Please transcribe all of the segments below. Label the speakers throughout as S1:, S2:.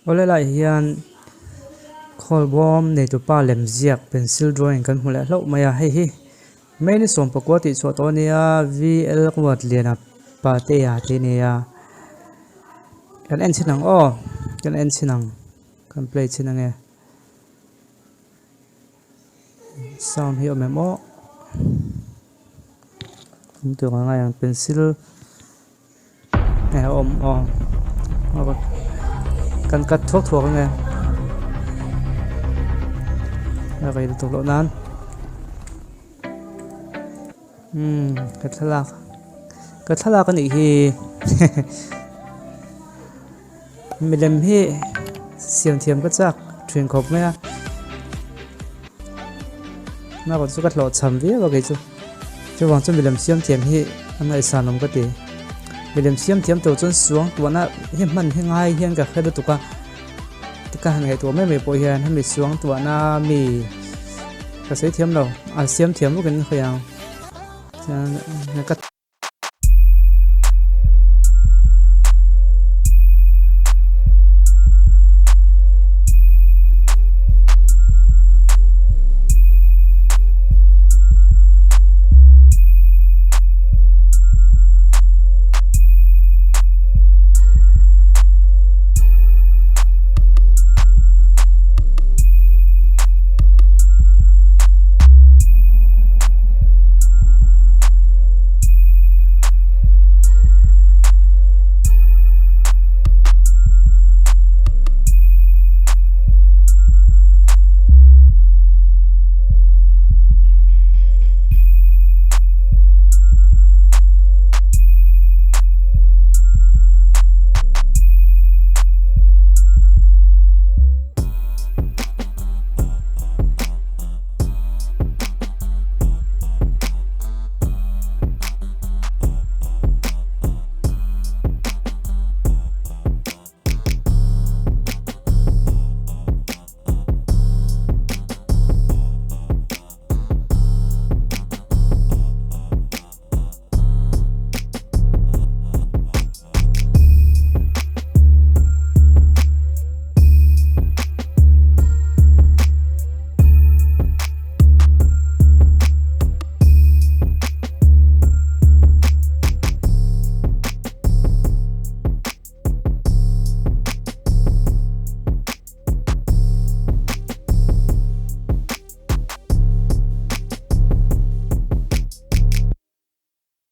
S1: Awle lai hian khawlbawm neitupa lem ziak pencil drawing kan hmu leh hlauh mai a hei hi May ni 14 tih chhuah tawh a nia VL Ruatliana Patea tih a ni a kan en chhin ang aw kan en chhin ang kan play chhin ange sound hi a awm em aw awm tur ang ngai ang pencil. Nge a awm aw kan cut thuak thuak ange a rei lutuk loh nan umm ka thlalak ka thlalak anih hi milem hi siam thiam ka chak thin khawp mai a erawh chu ka hlawh cham viau a kei chu chuvang chu milem siam thiam hi a ngaihsan awm ka ti milem siam thiam tur chuan suang tuahna hi hman hi ngai hian ka hre lutuk a ka han ngaihtuah mai mai pawh hian hemi suang tuahna mi ka sawi thiam lo a siam thiam bawkin ka hria ang chuan ka.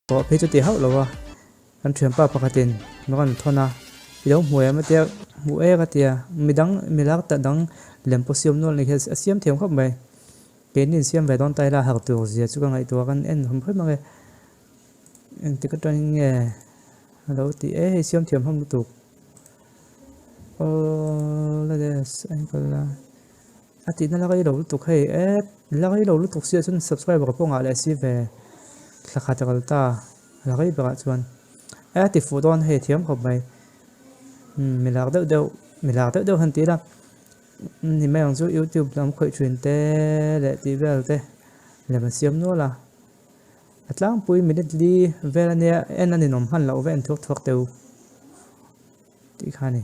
S1: Tawh phei chu ti hauh lo a, kan thianpa pakhatin min rawn thawn a, i lo hmu em a tia, hmu e ka tia, midang milak ta dang lem pawh siam nual ni hian a siam thiam khawp mai, keini insiam ve dawn ta ila har tur zia chu ka ngaihtuah kan en hawm hrim ang e, engtik atangin nge a lo ti e hei siam thiam hlawm lutuk aw la des a enkawl la. A tihna la rei lo lutuk hei e la rei lo lutuk sia chuan subscriber pawh ngah leh si ve thla khat a kal ta la rei berah chuan e a ti fuh dawn hei thiam khawp mai umm mi lak deuh deuh mi lak deuh deuh han ti ila ni mai ang chu youtube lam khawih thin te leh tih vel te lem an siam nual a a tlangpui minute li vel ania en a ninawm hman loh ve en thuak thuak teu. Tih kha a ni.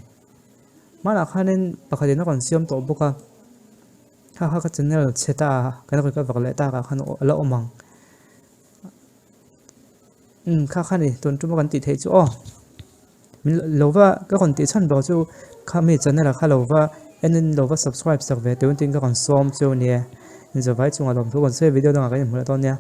S1: Hmanah khanin pakhatin a rawn siam tawh bawk a, kha kha ka channel chhe ta a, kan recover leh takah khan a la awm ang. Umm kha kha a ni tun tuma kan tih theih chu aw. Min lo va ka rawn tih chhan ber chu kha mi channel ah kha lo va enin lo va subscribe sak ve teuh tiin ka rawn sawm chu a ni e. Inzawhvai chungah lawmthu rawn sawi video dangah kan inhmu leh dawn nia.